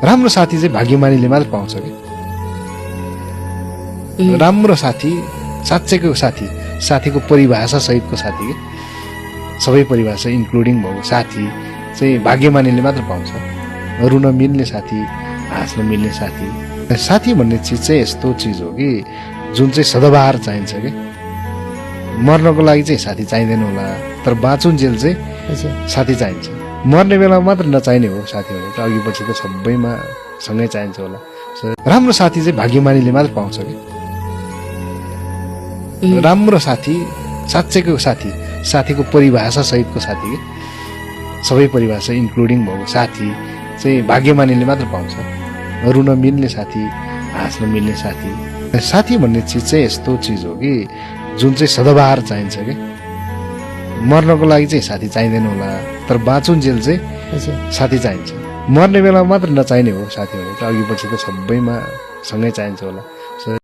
राम्रो साथी चाहिँ भाग्यमानीले मात्र पाउँछ कि राम्रो साथी साँच्चैको साथी साथीको परिभाषा सहितको साथी के सबै परिभाषा इन्क्लुडिङ भएको साथी चाहिँ भाग्यमानीले मात्र पाउँछ रुन मिल्ने साथी हाँस्न मिल्ने साथी साथी भन्ने चिज चाहिँ यस्तो चिज हो कि जुन चाहिँ सदाबहार चाहिन्छ कि मर्नको लागि चाहिँ साथी चाहिँदैन होला तर बाँचुन्जेल चाहिँ साथी चाहिन्छ मर्ने बेलामा मात्र नचाहिने हो साथीहरू त अघि पछि त सबैमा सँगै चाहिन्छ होला राम्रो साथी चाहिँ भाग्यमानीले मात्र पाउँछ कि राम्रो साथी साँच्चैको साथी साथीको परिभाषा सहितको साथी के सबै परिभाषा इन्क्लुडिङ भएको साथी चाहिँ भाग्यमानीले मात्र पाउँछ रुन मिल्ने साथी हाँस्न मिल्ने साथी साथी भन्ने चिज चाहिँ यस्तो चिज हो कि जुन चाहिँ सदाबहार चाहिन्छ कि मर्नको लागि चाहिँ साथी चाहिँदैन होला तर बाँचुन्जेल चाहिँ साथी चाहिन्छ मर्ने बेलामा मात्र नचाहिने हो साथीहरू त अघि पछि त सबैमा सँगै चाहिन्छ होला